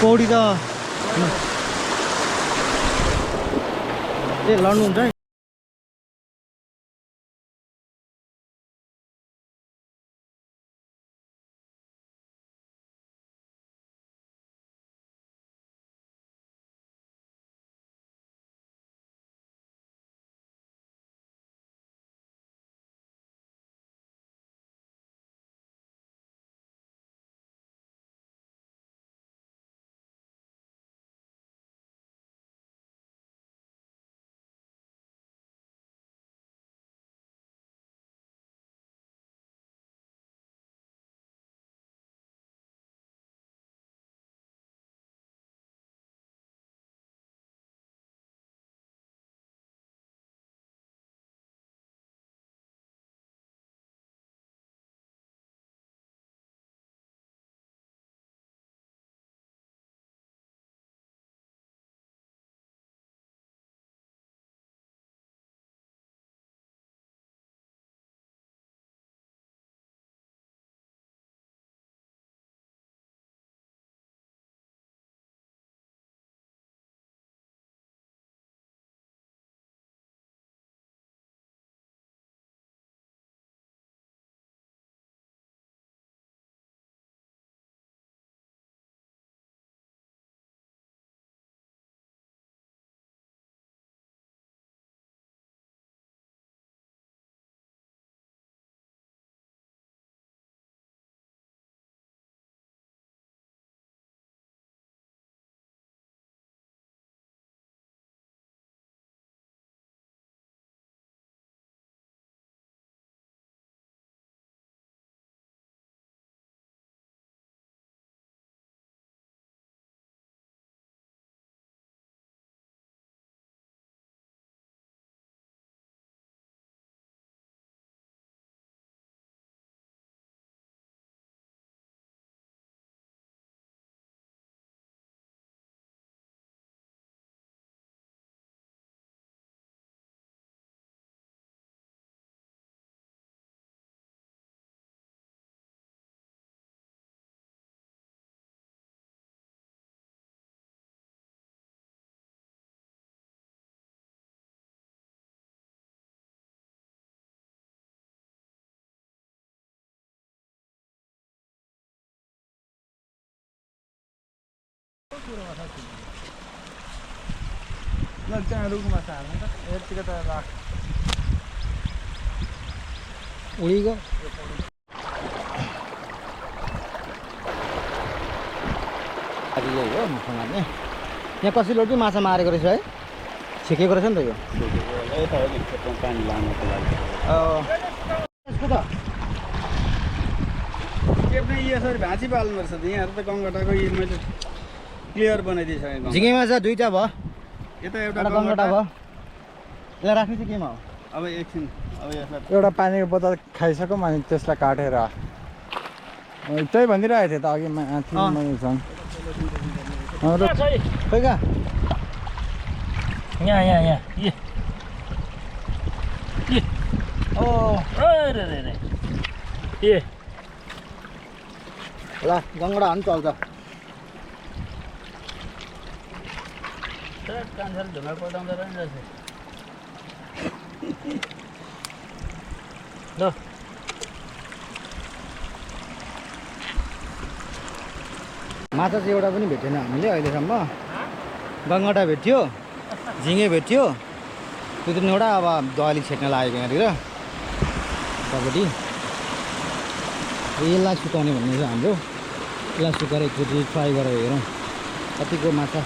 पौडी त ए लड्नुहुन्छ है ल त्यहाँ रुखमा सार्नु त यतिको त राख उडिगयो यही हो माछा मार्ने यहाँ कसिलो चाहिँ माछा मारेको रहेछ है छेकेको रहेछ नि त यो यता हो नि खेतमा पानी लानको लागि यसको त केप्ने यसरी भाँची पाल्नुपर्छ त यहाँहरू त गङ्गटाको यी मैले क्लियर बनाइदिइसकेको झिँगे माछा दुईटा भयो यता एउटा गङ्गटा भयो यसलाई राख्ने चाहिँ केमा हो अब एकछिन अब यसलाई एउटा पानीको बोतल खाइसक्यो अनि त्यसलाई काटेर त्यही भनिरहेको थिएँ त अघि माथि मैले झन् खोइ कहाँ यहाँ ओ ए ल गङ्गडा पनि चल्छ कान्छाले ढुङ्गा पताउँदो रहेछ ल माछा चाहिँ एउटा पनि भेटेन हामीले अहिलेसम्म गङ्गटा भेट्यो झिँगे भेट्यो त्यो तिनवटा अब दली छेक्न लागेको यहाँनिर तपाईँटी यसलाई सुकाउने भन्ने छ हाम्रो यसलाई सुकाएर एकचोटि फ्राई गरेर हेरौँ कतिको माछा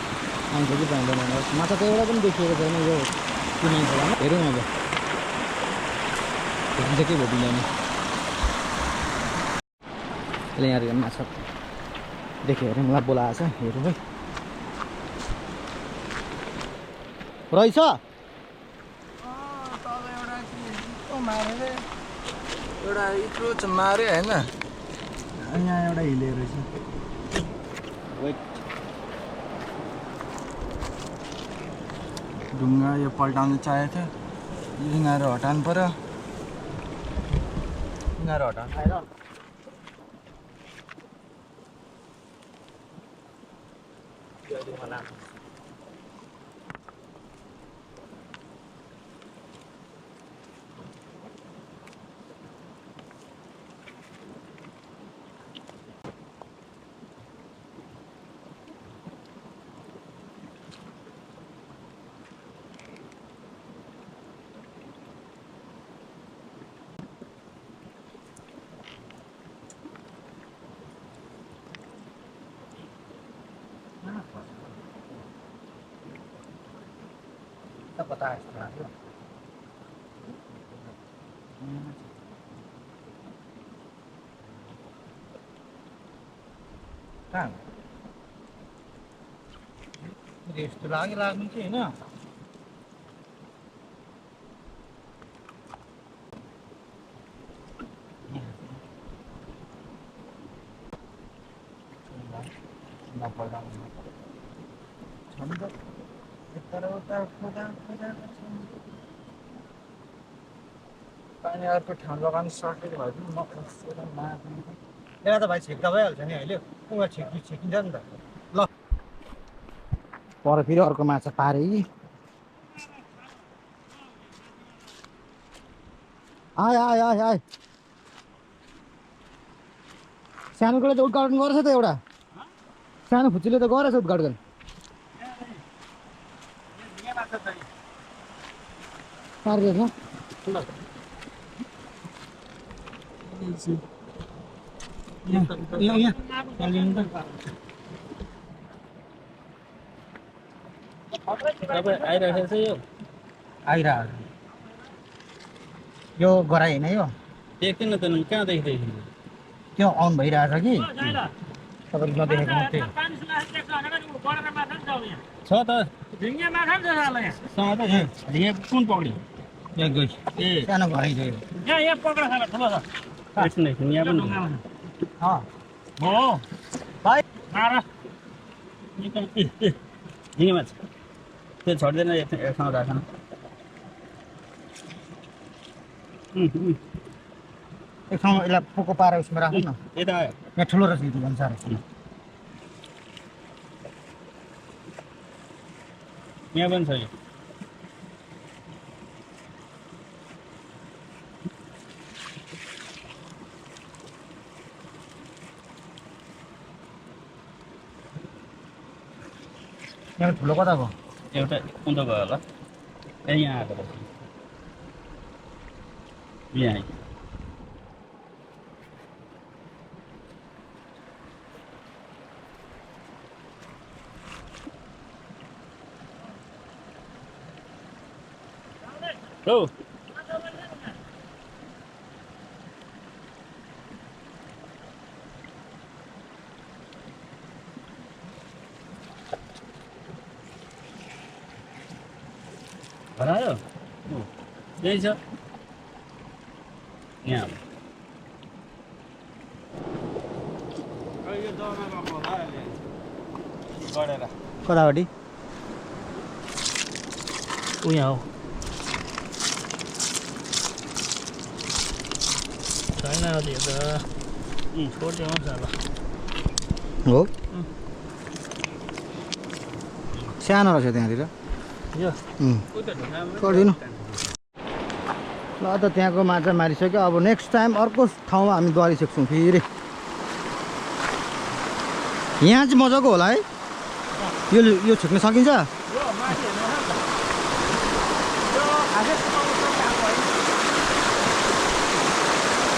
आउँछ कि पाउँदैन माछा त एउटा पनि देखिएको छैन यो किनौँ खोलामा हेरौँ अब भेटिन्छ कि भेटिँदैन यसले यहाँ माछा देख्यो अरे मलाई बोलाएको छ हेरौँ है रहेछ एउटा इत्रो माऱ्यो होइन यहाँ एउटा हिलेको रहेछ ढुङ्गा यो पल्टाउनु चाहेको थियो यिनीहरू हटाउनु पर्यो यिनीहरू हटाउनु पता है कहाँ रेस्ट लाग्नु चाहिँ होइन पानी अर्को ठाउँ लगाउनु सकेको भए पनि यसलाई त भाइ छेक्दा भइहाल्छ नि अहिले उहाँ छेकिन्छ नि त ल पर फेरि अर्को माछा पारे आए आए आए आए सानोकोले त उद्घाटन गरेछ त एउटा सानो फुच्चीले त गरेछ उद्घाटन पारिदिएछ आइरहेको छ आइरहेको यो गराइ होइन यो देख्दैन त कहाँदेखि देखिन्छ त्यो अन भइरहेछ कि तपाईँले नदेखेको मात्रै छ त सँग त झिँगे कुन पक्रियो यहाँ गई ए सानो गराइ थियो यहाँ पक्रा छ ठुलो छ एकछिन यहाँ पनि हो भाइ मार झिँगे माछ त्यो छोड्दैन एकसँग राख्न एक ठाउँमा यसलाई पोको पारेर उसमा राख्नु न यता आयो यहाँ ठुलो रहेछ त्यो अनुसार यहाँ पनि छ यो यहाँ ठुलो कता भयो एउटा उँधो भयो होला ए यहाँ आएको रहेछ यहाँ आयो हो हरायो यही छ यहाँ कतापट्टि ऊ यहाँ हो छैन त्यो त छोडिदिनु होस् न ल हो सानो रहेछ त्यहाँनिर यो गरिदिनु ल त त्यहाँको माछा मारिसक्यो अब नेक्स्ट टाइम अर्को ठाउँमा हामी द्वारी सेक्छौँ फेरि यहाँ चाहिँ मजाको होला है यो छेक्न सकिन्छ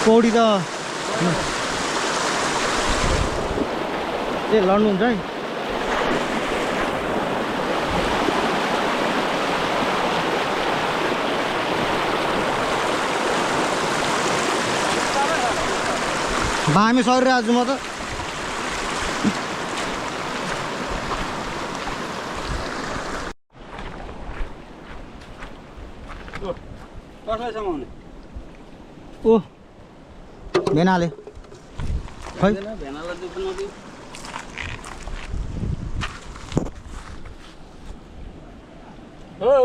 पौडी त ए लड्नुहुन्छ है बामे सरेर आज म त कसलाई समाउने ओ भेनाले खै भेनालाई दुख्नु दिउ हो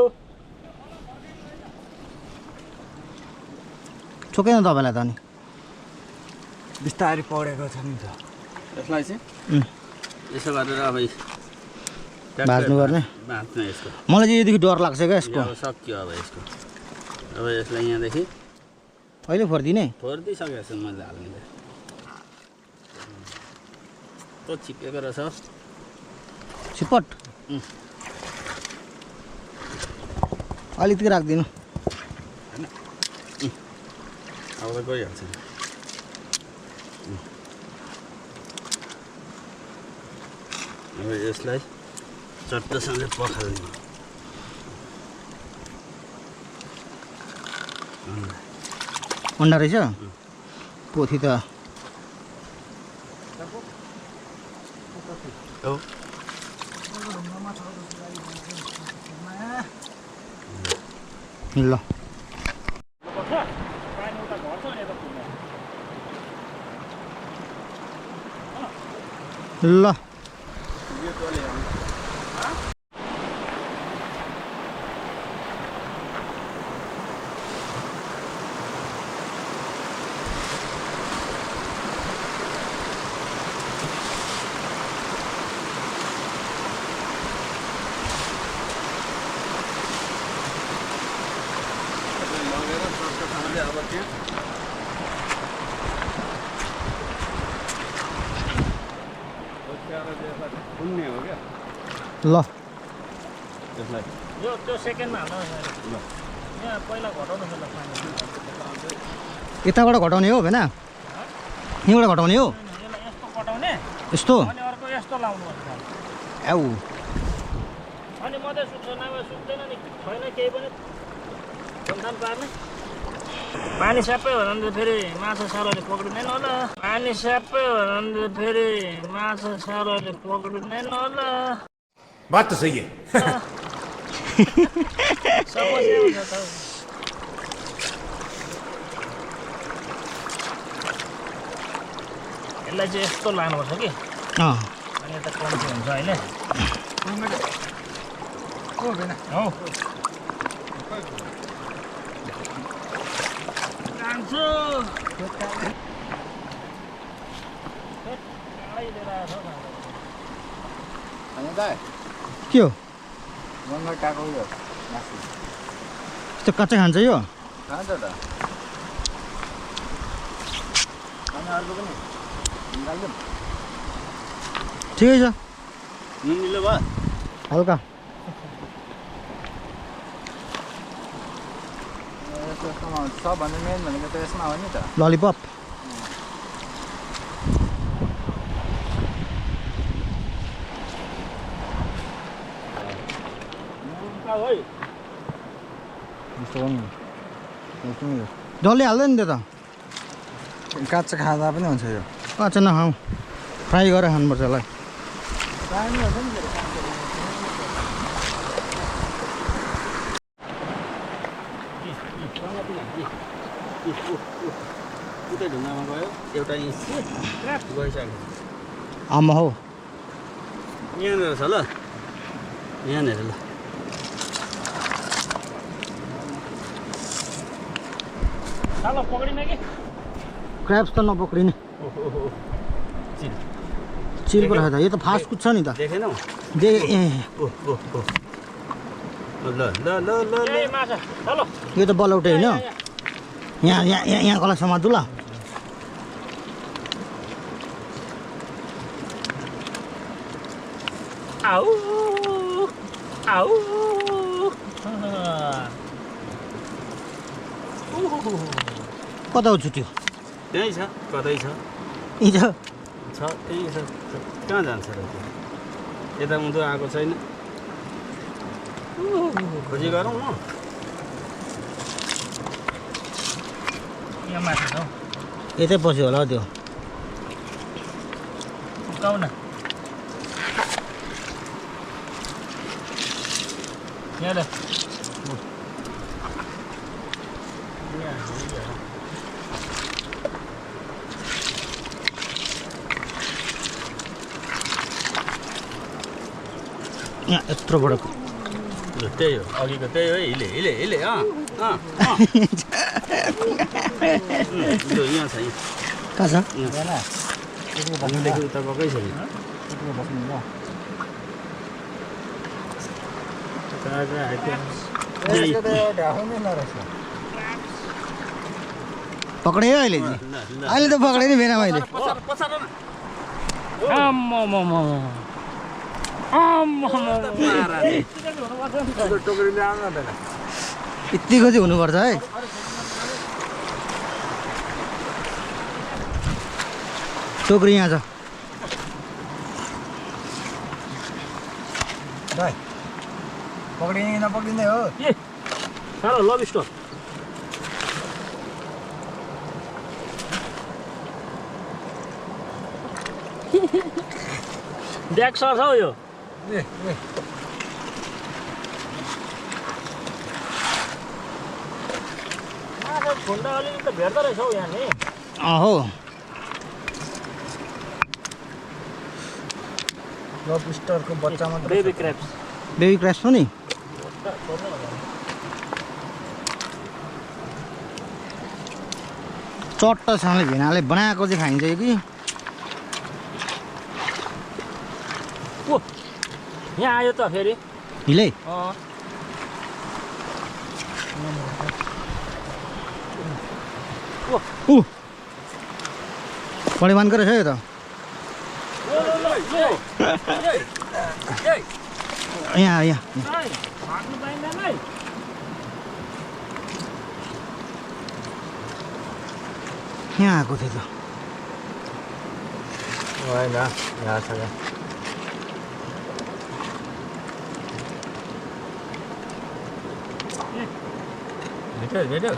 छोकेन तपाईँलाई त अनि बिस्तारै पढेको छ नि त यसलाई चाहिँ यसो गरेर अब भाँच्नुपर्ने भाँच्न यसको मलाई चाहिँ योदेखि डर लाग्छ क्या यसको अब सक्यो अब यसको अब यसलाई यहाँदेखि अहिले फोरिदिने फोरिदिइसकेको छु मैले हाल्ने कस्तो चिपेको रहेछ छिपट अलिकति राखिदिनु अब त गइहाल्छ अब यसलाई चट्टसँगले पखाल्ने अन्डा रहेछ पोथी त हो ल ल लगेर चट्टसँगले अब त्यहाँ पुण्य हो क्या ल त्यसलाई यो त्यो सेकेन्डमा हाल्नु यहाँ पहिला घटाउनु छ ल पानी यताबाट घटाउने हो भएन यहीँबाट घटाउने हो यसलाई यस्तो कटाउने यस्तो अनि अर्को यस्तो लाउनु पर्छ औ अनि मात्रै सुक्छ नभए सुक्दैन नि छैन केही पनि सन्तान पार्ने पानी स्यापै हो भने त फेरि माछा सारोले पक्रिँदैन होला पानी स्यापै हो भने त फेरि माछा सारोले पक्रिँदैन होला बात तो सही है समस्या हुन्छ त यसलाई चाहिँ यस्तो लानुपर्छ कि अँ अनि यता कम्ती हुन्छ अहिले हौ जान्छु के हो गङ्गा काको यो मासु यस्तो कच्चा खान्छ यो खान्छ त अनि अर्को पनि निकाल्दिउँ ठिकै छ नुनिलो भयो हल्का यसमा सबभन्दा मेन भनेको त यसमा हो नि त ललिपप डल्लै हाल्दैन नि त्यो त काँचो खाँदा पनि हुन्छ यो कच्चा नखाऊ फ्राई गरेर खानुपर्छ यसलाई उतै ढुङ्गामा गयो एउटा इन्च गइसक्यो आमा हौ यहाँनिर छ ल यहाँनिर ल ल पक्रिने कि क्र्याब्स त नपक्रिने चिल पो राखेको त यो त फास्ट फुड छ नि त देखेनौ दे ए ओ ओ ओ ल ल ल ल ल ए माछा ल यो त बलौटे होइन यहाँ यहाँ यहाँ यहाँकोलाई समात्दु ल आउ आउ कता हो छुट्यो त्यहीँ छ कतै छ यहीँ छ छ त्यहीँ छ कहाँ जान्छ र त्यो यता उँधो आएको छैन खोजी गरौँ न यहाँ माछा छ हौ यतै पस्यो होला हौ त्यो उकाउ न यहाँ ल यहाँ यत्रो बडो ल त्यही हो अघिको त्यही हो हिले हिले हिले लु यहाँ छ यहाँ कहाँ छ हामीदेखि उता गएकै छैन पक्रियो अहिले चाहिँ अहिले त पक्रे नि बेना मैले यत्तिको चाहिँ हुनुपर्छ है टोकरी यहाँ छ पक्रिने नपक्रिँदै हो साह्रो लभ स्टोर ब्याग सर्छ हौ यो खुन्डा अलिअलि त भेट्दो रहेछ हौ यहाँ नि हो लबस्टरको बच्चा मात्रै बेबी क्र्याब्स बेबी क्रास हो नि चट्टसँग भेनाले बनाएको चाहिँ खाइन्छ कि ओ यहाँ आयो त फेरि हिलै ऊ परिमाणको रहेछ यो त यहाँ यहाँ भाग्नु पाइँदैन है यहाँ आएको थियो त होइन यहाँ छ क्या भेट्यो भेट्यो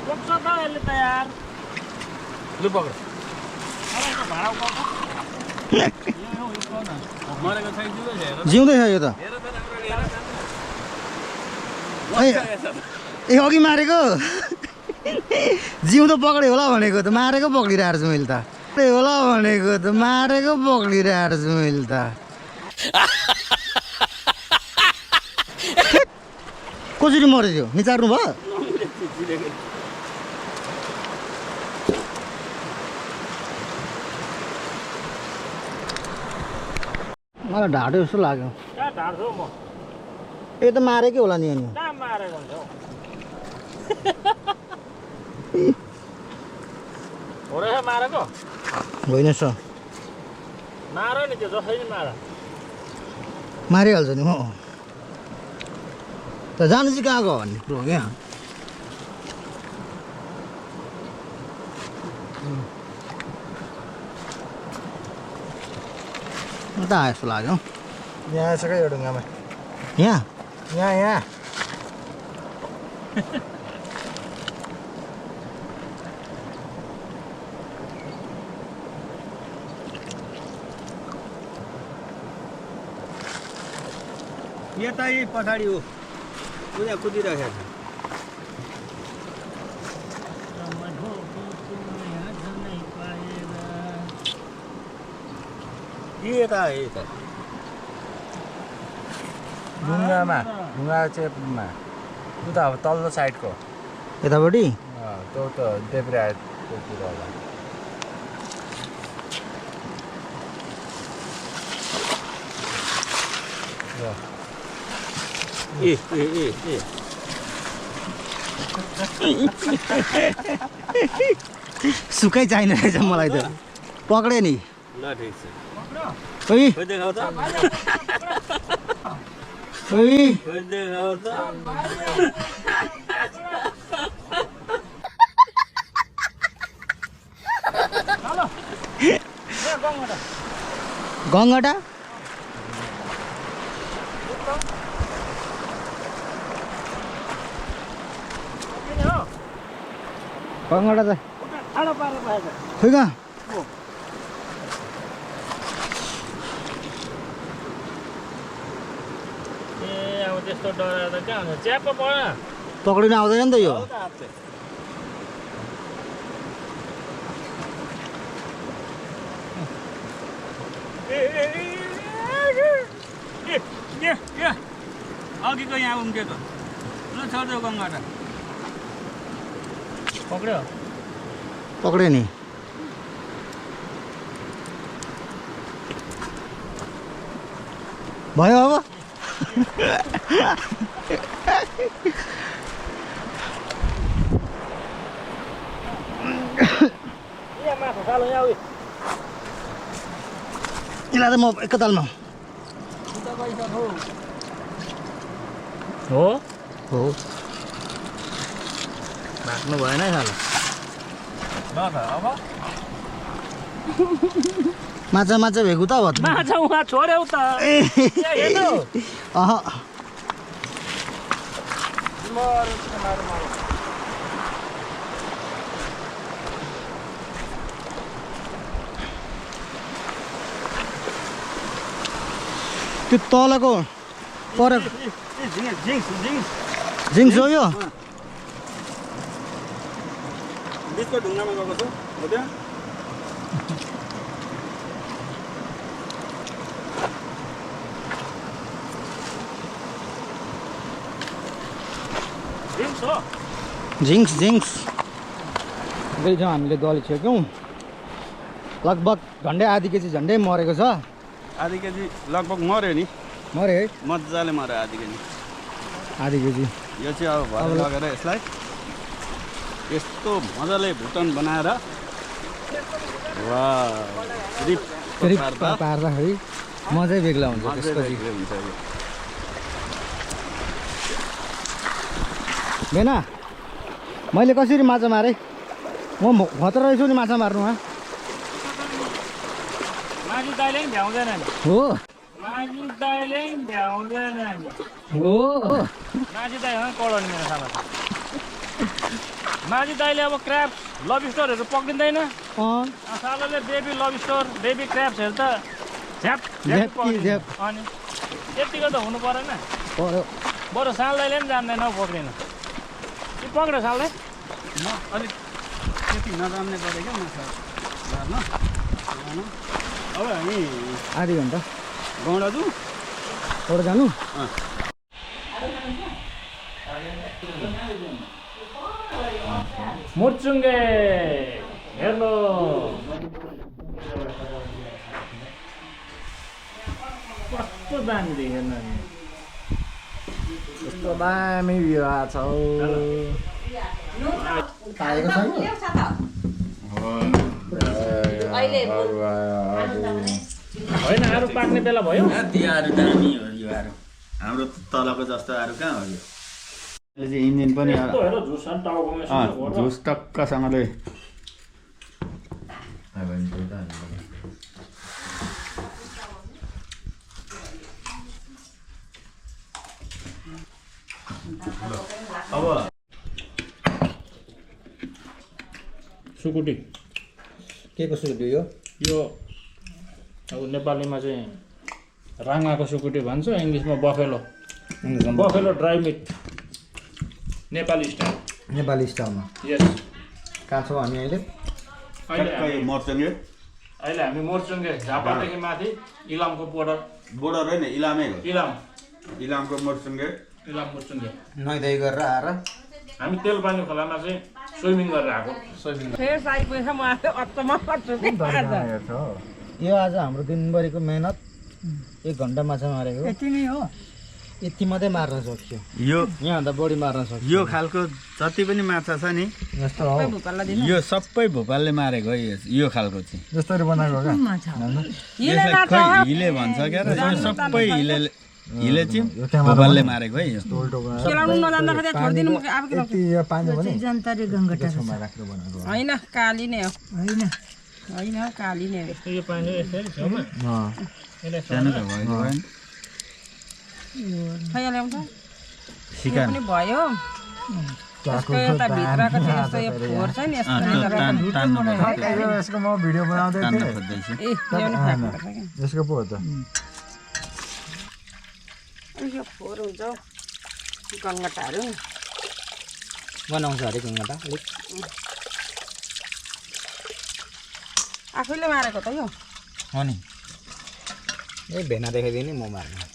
पुग्छ त यसले त यार लु पक्र भाडा मरेको छैन जिउँदैछ यो त ए अघि मारेको जिउँदो पक्रियो होला भनेको त मारेको पक्रिरहेको छु मैले त होला भनेको त मारेको पक्रिरहेको छु मैले त कसरी मऱ्यो त्यो निचार्नु भयो मलाई ढाँटो जस्तो लाग्यो कहाँ ढाड्छु म यो त मारेकै होला नि अनि कहाँ मारेको हुन्छ हौ हो रहेछ मारेको होइन सर मार नि त्यो जसरी नि मार मारिहाल्छ नि हो त जानु चाहिँ कहाँ गयो भन्ने कुरो हो क्या म त आयो जस्तो लाग्यो यहाँ छ क्या यो ढुङ्गामा यहाँ यहाँ यहाँ यता यही पछाडि हो उहाँ कुदिरहेको छ यता यता ढुङ्गामा ढुङ्गा चेपमा उता अब तल्लो साइडको यतापट्टि त्यो त देब्रेको कुरा होला ए ए ए ए सुकै चाहिने रहेछ मलाई त पक्रे नि ल ठिक छ ओइ खोइ देखाउ त ओइ खोइ देखाउ त गङ्गटा गङ्गटा त ठाडो पारेर पाएछ खोइ कहाँ ए अब त्यस्तो डराएर त कहाँ हुन्छ च्याप्प पढ पक्रिनु आउँदैन नि त यो अघिको यहाँ उम्केको ल छोड्देऊ गङ्गाटा पक्रियो पक्रियो नि भयो अब यहाँ माछा सालो यहाँ उयो यसलाई त म एकतालमा हो हो भाग्नु भएन है सालो माछा माछा भेगु त अब माछा उहाँ छोड्यौ त हेर्नु अह त्यो तलको पर जिङ्स हो यो बिचको ढुङ्गामा गएको छु हो त्यहाँ जिङ्स जिङ्स गइछ हामीले दली छेक्यौँ लगभग झन्डै आधी केजी झन्डै मरेको छ आधी केजी लगभग मऱ्यो नि मऱ्यो है मजाले मऱ्यो आधी केजी आधी केजी यो चाहिँ अब भरे लगेर यसलाई यस्तो मजाले भुटन बनाएर फेरि पार्दाखेरि मजै बेग्ला हुन्छ त्यसपछि हुन्छ यो बेना मैले कसरी माछा मारेँ म खतरा रहेछु नि माछा मार्नुमा माझी दाइले पनि भ्याउँदैन नि हो माझी दाइले पनि भ्याउँदैन नि हो माझी दाइ कडाउने मेरो सानो माझी दाइले अब क्र्याब लबिस्टरहरू पक्रिँदैन सालोले बेबी लबिस्टर बेबी क्र्याब्सहरू त झ्याप झ्याप अनि यतिको त हुनु परेन बरु साल दाइले पनि जान्दैन हौ पक्रिन कि पक्र साल दाइ म अलिक त्यति नजान्ने पऱ्यो क्या माछा मार्न अब हामी आधी घन्टा गौँडा जाउँ एउटा जानु मुर्चुङ्गे हेर्नु कस्तो दामी देखेन कस्तो दामी भ्यू आएको छ होइन आरू पाक्ने बेला भयो त्यो आरू दामी हो यो आरू हाम्रो तलको जस्तो आरू कहाँ हो यो चाहिँ इन्जिन पनि झुस टक्कसँगले अब सुकुटी के को सुकुटी यो अब नेपालीमा चाहिँ राँगाको सुकुटी भन्छ इङ्ग्लिसमा buffalo buffalo dry meat Nepali style Nepali स्टाइलमा यस कहाँ छौँ हामी अहिले मर्चङ्गे अहिले हामी मोरचुङ्गे झापादेखि माथि इलामको बोर्डर होइन इलामै हो इलामको मर्चङ्गे इलाम मोरचुङ्गे नुहाइधुवाइ गरेर आएर हामी तेलपानी खोलामा चाहिँ स्विमिङ गरेर आएको यो आज हाम्रो दिनभरिको मेहनत 1 घन्टा माछा मारेको यति नै हो यति मात्रै मार्न सक्यो यहाँभन्दा बढी मार्न सक्यो यो खालको जति पनि माछा छ नि जस्तो हो यो सबै भोपालले मारेको हो यो खालको चाहिँ जसरी बनाएको क्या यसलाई खै हिले भन्छ क्या र यो सबै हिले चाहिँ भोपालले मारेको है यो होइन काली नै हो होइन काली नै हो यो पानी यसरी छेउमा सानो त भएको भएन खै ल्याउँछ शिकार पनि भयो यसको यता भित्रको चाहिँ यस्तो यो फोहोर छ नि यस्तो यसको म भिडियो बनाउँदै थिएँ ए ल्याउनु फ्याँक्नुपर्छ क्या यसको पो हो त यो फोहोर हुन्छ हौ गङ्गटाहरू बनाउँछ अरे गङ्गटा अलिक आफैले मारेको त यो हो नि ए भेना देखाइदिने म मार्नु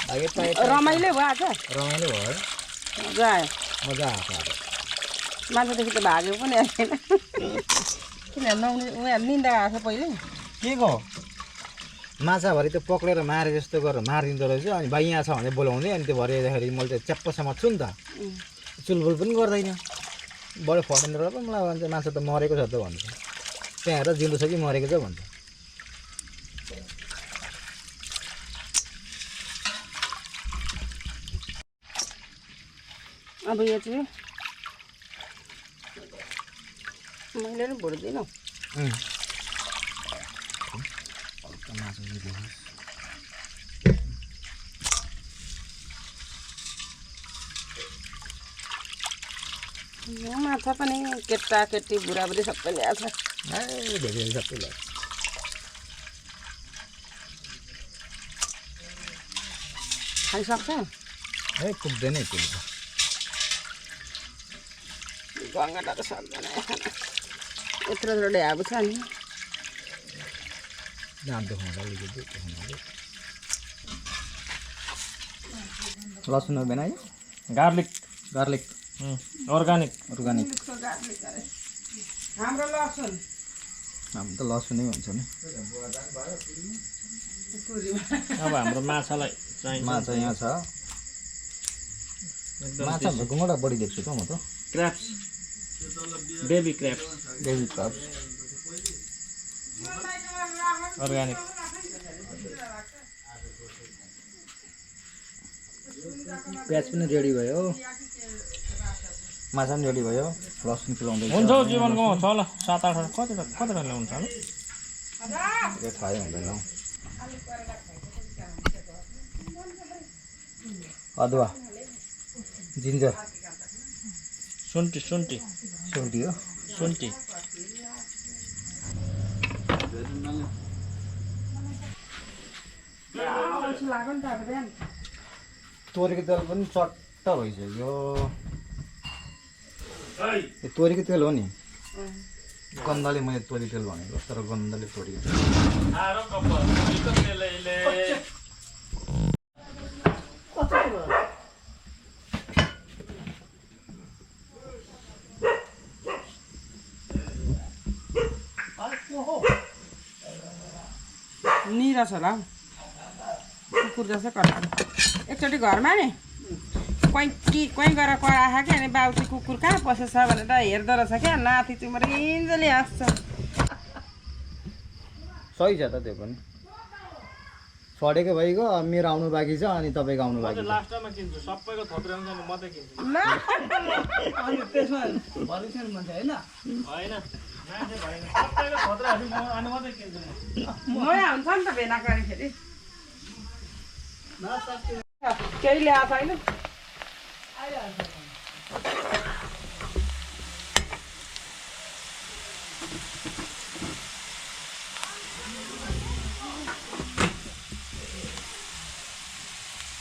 रमाइलो भयो आज रमाइलो भयो है मजा आयो मजा आएको अब मान्छेदेखि त भागेको पनि आएन किनभने उनीहरू निन्दा आएको छ पहिले के को माछाभरि त पक्रेर मारे जस्तो गरेर मारिदिँदो रहेछ अनि भाइ यहाँ छ भने बोलाउँदै अनि त्यो भरे हेर्दाखेरि मैले त च्याप्पसम्म छु नि त चुलबुल पनि गर्दैन बडो फटेर पो मलाई भन्छ माछा त मरेको छ त भन्छ त्यहाँ हेरेर जिउँदो छ कि मरेको छ भन्छ अब यो चाहिँ मैले नि भुट्दिनँ यो माछा पनि केटाकेटी बुढाबुढी सबै ल्याएको छ धेरै सबैलाई खाइसक्छ पुग्दैन पुग्छ गङ्गाटा त सक्दैन यत्रो ड्याब छ नि दाँत देखाउँदा अलिकति लसुन हो बेना गार्लिक गार्लिक अर्ग्यानिक हाम्रो लसुन हाम्रो त लसुनै हुन्छ नि अब हाम्रो माछालाई चाहिन्छ माछा यहाँ छ माछा घुमडा बढी देख्छु त म त क्र्याप्स बेबी क्र्याप्स बेबी क्राब्स अर्ग्यानिक प्याज पनि रेडी भयो माछा पनि रेडी भयो लसुन खुलाउँदै हुन्छ हौ जीवनको छ ल 7-8 कति बेला हुन्छ होला त्यो थाहै हुँदैन अदुवा जिन्जर सुन्टी सुन्टी हो सुन्टी तोरीको तेल पनि चट्ट भइसक्यो यो तोरीको तेल हो नि गन्धले मैले तोरी तेल भनेको तर गन्धले तोरीको तेल निरा छ होला कुकुर जस्तो कराएर एकचोटि घरमा नि कोही गएर कराख क्या अनि बाउ चाहिँ कुकुर कहाँ पसेछ भनेर हेर्दो रहेछ क्या नाति चाहिँ मरिन्जली हाँस्छ सही छ त त्यो पनि सडेको भइगयो अब मेरो आउनु बाँकी छ अनि तपाईँको आउनु बाँकी छ लास्टमा किन्छु सबैको थोत्रो हुन्छ नि मात्रै किन्छु अनि त्यसमा भरिसन भन्छ होइन होइन मान्छे भएन सबैको थोत्रो अनि मात्रै किन्छु नयाँ हुन्छ नि त भेना गर्दाखेरि केही ल्याएको छैन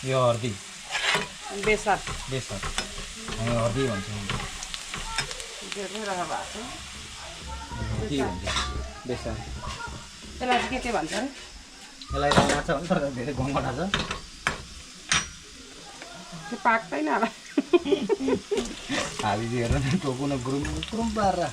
यो हर्दी बेसार बेसर हामी हर्दी भन्छौँ धेरै रहेको भएको छ के भन्छ बेसर त्यसलाई चाहिँ के भन्छ अरे यसलाई त माछा भने तर धेरै गङ्गटा छ त्यो पाक्दैन होला हालिदिएर टोकुन गुरुङ गुरुङ पारेर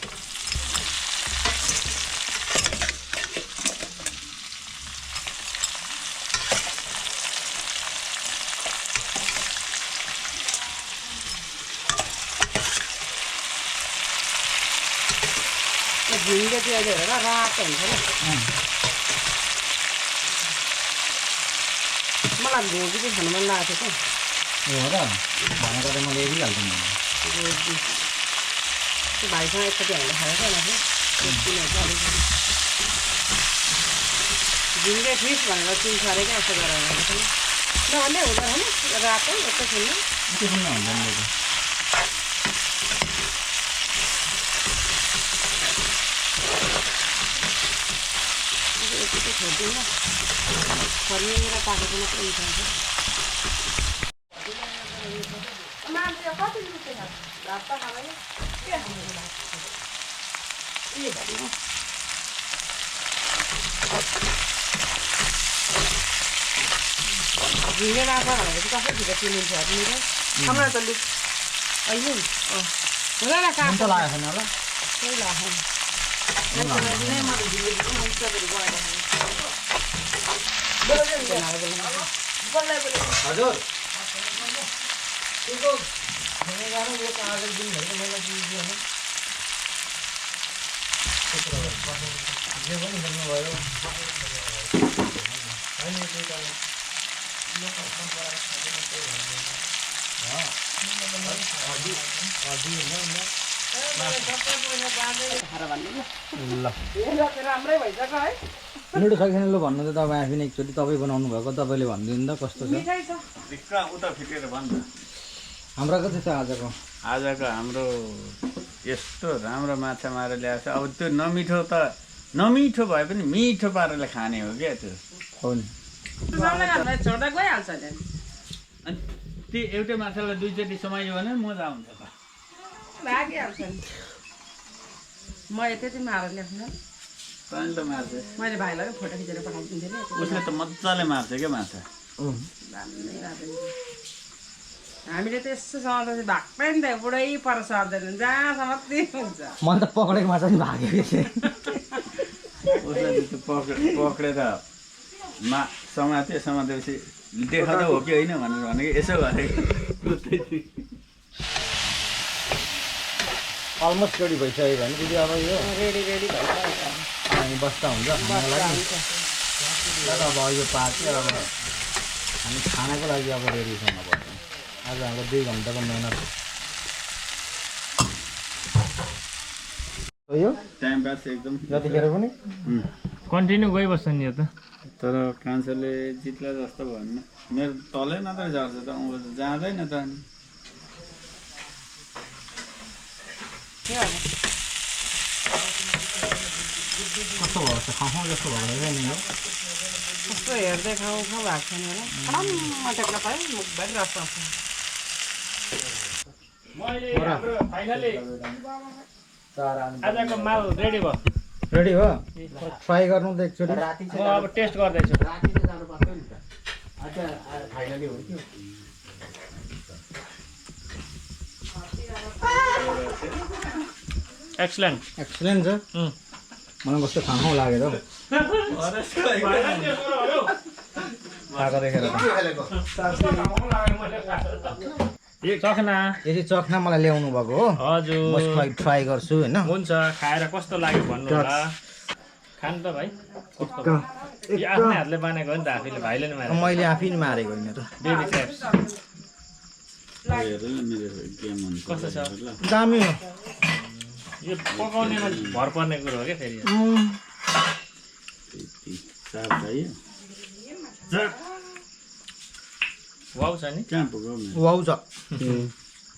झिङ्गे चाहिँ अहिले हेर रातो हुन्छ नि मलाई भोगी चाहिँ खानु मन लागेको थियो हो र भनेको त मैले हेरिहाल्थेँ नि त्यो भाइसँग एकचोटि हामीले खाएको क्या झिङ्गे फिस भनेर चिन्छ अरे क्या यस्तो गरेर नभन्दै हुँदैन नि रातो यस्तो सुन्नु के सुन्न हुन्छ नि यति छोड्दिनँ फर्मिएर पाकेको मात्रै हुन्छ मान्छे कति रुपियाँ छ भात त खाँदैन के झिङ्गे माछा भनेको चाहिँ कसरी छिटो चिनिन्छ मेरो हाम्रो त लुक अहिले हुँदैन काट्छ लागेको छैन होला त्यही लाग्छ हजुर राम्रै भइसक्यो है मिठो छ कि छैन लु भन्नु त तपाईँ आफै नै एकचोटि तपाईँ बनाउनु भएको तपाईँले भनिदिनु त कस्तो छ मिठाई छ भित्र उता फिटेर भन्छ हाम्रो कति छ आजको आजको हाम्रो यस्तो राम्रो माछा मारेर ल्याएको छ अब त्यो नमिठो भए पनि मिठो पाराले खाने हो क्या त्यो हो नि छोड्दा गइहाल्छ नि अनि त्यो एउटै माछालाई दुईचोटि समाइयो भने मजा आउँछ त लागिहाल्छ नि म त्यति मारेर ल्याउँछु तैँले त मार्छ मैले भाइलाई फोटो खिचेर पठाइदिन्थेँ नि उसले त मजाले मार्छ क्या माछा हामीले त यसो समाउँदा भाग्दै नि त बुढै पर सर्दैन जहाँसम्म त्यही हुन्छ मैले त पक्रेको माछा नि भागेको थिएँ उसले त्यो पक्रेर समातेपछि देखाउँदा हो कि होइन भनेर भनेको यसो गरेको अलमोस्ट रेडी भइसक्यो भने दिदी अब यो रेडी भइसक्यो हामी बस्दा हुन्छ खानको लागि तर अब यो पार्ट चाहिँ अब हामी खानाको लागि अब रेडी हुनुपर्छ आज हाम्रो 2 घन्टाको मेहनत हो यो टाइम पास एकदम जतिखेर पनि कन्टिन्यू गइबस्छ नि यो त तर कान्छोले जित्ला जस्तो भन्नु मेरो तलै मात्रै झर्छ त ऊ जाँदैन त अनि कस्तो भएको छ खाउँ जस्तो भएको रहेछ नि यो कस्तो हेर्दै खाउँ भएको छैन होला टेक्न पायो मुखभरि रस आउँछ मैले हाम्रो फाइनली आजको माल रेडी भयो रेडी हो ट्राई गर्नु त एकचोटि म अब टेस्ट गर्दैछु एक्सलेन्ट एक्सलेन्ट छ मलाई कस्तो खाउँ लागेर हौ खाएको देखेर चखना यदि चखना मलाई ल्याउनु भएको हो हजुर म ट्राई गर्छु होइन हुन्छ खाएर कस्तो लाग्यो भन्नु होला खानु त भाइ कस्तो यो आफ्नै हातले बनाएको हो नि त आफैले भाइले नि मारे मैले आफै नि मारेको होइन त बेबी च्याप्स हेर ल मेरो गेम हुन्छ कस्तो छ दामी हो यो पकाउनेमा भर पर्ने कुरो हो क्या फेरि साफ चाहियो वाउ छ नि कहाँ पुगाउने वाउ छ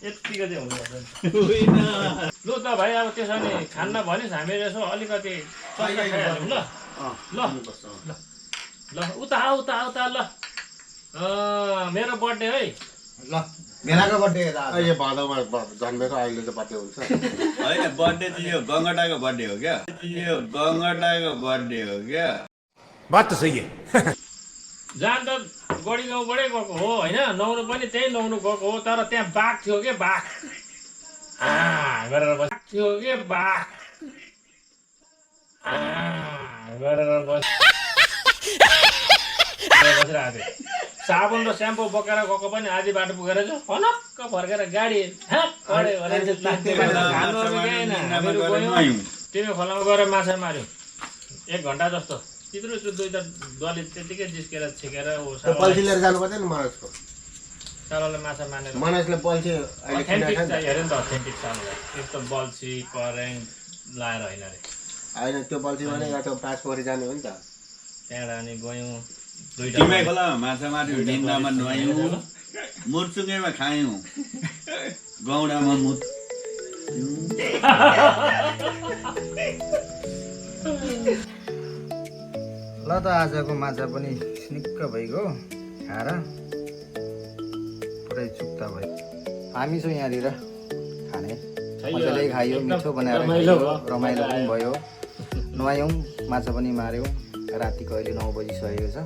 यत्तिको चाहिँ हुनुपर्छ लु त भाइ अब त्यसो भने खान्न भनिस् हामीले यसो अलिकति चक्का खाइहाल्यौँ ल ल ल उता ल मेरो बर्थडे है ल भेनाको बर्थडे अहिले भदौमा जन्मेको अहिले त बर्थडे हुन्छ होइन बर्थडे चाहिँ यो गङ्गटाको बर्थडे हो क्या यो गङ्गटाको बर्थडे हो क्या बात त सही है जहाँ त गढी गाउँबाटै गएको हो होइन नुहाउनु पनि त्यही नुहाउनु गएको हो तर त्यहाँ बाघ थियो के बाघ गरेर बस थियो के बाघ गरेर बसिरहेको थियो साबुन र स्याम्पू बोकेर गएको पनि आधी बाटो पुगेर चाहिँ फनक्क फर्केर गाडी तिमी खोलामा गएर माछा माऱ्यो 1 घन्टा जस्तो चित्रो 2 दलित त्यतिकै जिस्केर छिकेर पल्सी लिएर जानु पर्दैन मनोजको सालोले माछा मानेर मनोजले पल्सी अथेन्टिक चाहियो अरे नि त अथेन्टिक सालोलाई यस्तो बल्छी करेन्ट लाएर होइन अरे होइन त्यो पल्सी भने या त पाँच पोखरी जाने हो नि त त्यहाँबाट अनि गयौँ तिमै खोलामा माछा मार्यो निन्दामा नुहायौँ मुर्चुङैमा खायौँ गौडामा मुत ल त आजको माछा पनि निक्क भइगयो खाएर पुरै चुक्ता भयो हामी छौँ यहाँनिर खाने मजाले खायो मिठो बनाएर रमाइलो पनि भयो नुहायौँ माछा पनि माऱ्यौँ रातिको अहिले 9 बजिसकेको छ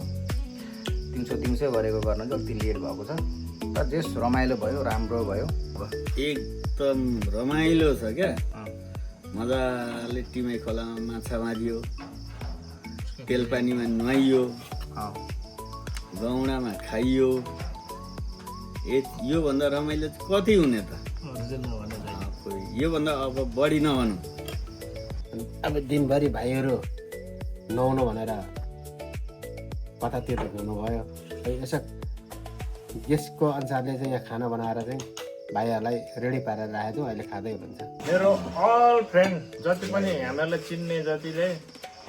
दिउँसो गरेको गर्न जति लेट भएको छ तर जेस रमाइलो भयो राम्रो भयो एकदम रमाइलो छ क्या मजाले तिमै खोलामा माछा मारियो तेल पानीमा नुहाइयो गौडामा खाइयो योभन्दा रमाइलो चाहिँ कति हुने त योभन्दा अब बढी नभनौँ अब दिनभरि भाइहरू नुहाउनु भनेर कतातिर हुनुभयो यसो यसको अनुसारले चाहिँ यहाँ खाना बनाएर चाहिँ भाइहरूलाई रेडी पारेर राखेको छु अहिले खाँदै भन्छ मेरो अल फ्रेन्ड जति पनि हामीहरूलाई चिन्ने जतिले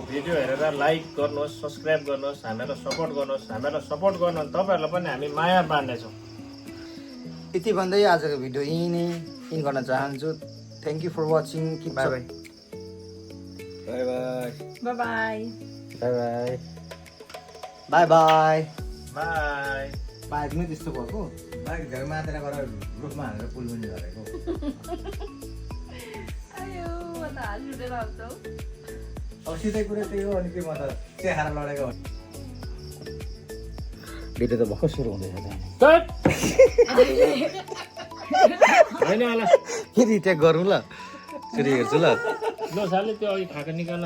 भिडियो हेरेर लाइक गर्नुहोस् सब्सक्राइब गर्नुहोस् हामीलाई सपोर्ट गर्नुहोस् हामीलाई सपोर्ट गर्नु तपाईँहरूलाई पनि हामी माया बाँड्नेछौँ यति भन्दै आजको भिडियो यहीँ नै इन गर्न चाहन्छु thank you for watching bye bye bye bye bye bye bye bye bye bye bike नै त्यस्तो भएको बाइक धेरै मात्र गरेर रुखमा हालेर पुल पनि गरेको अब सिधै कुरा त्यही हो अनि के म त चिया खाएर लडेको भिडियो त भर्खर सुरु हुँदैछ होइन होला फेरि त्यहाँ गरौँ ल फेरि हेर्छु ल साले त्यो अघि खाएको निकाल्न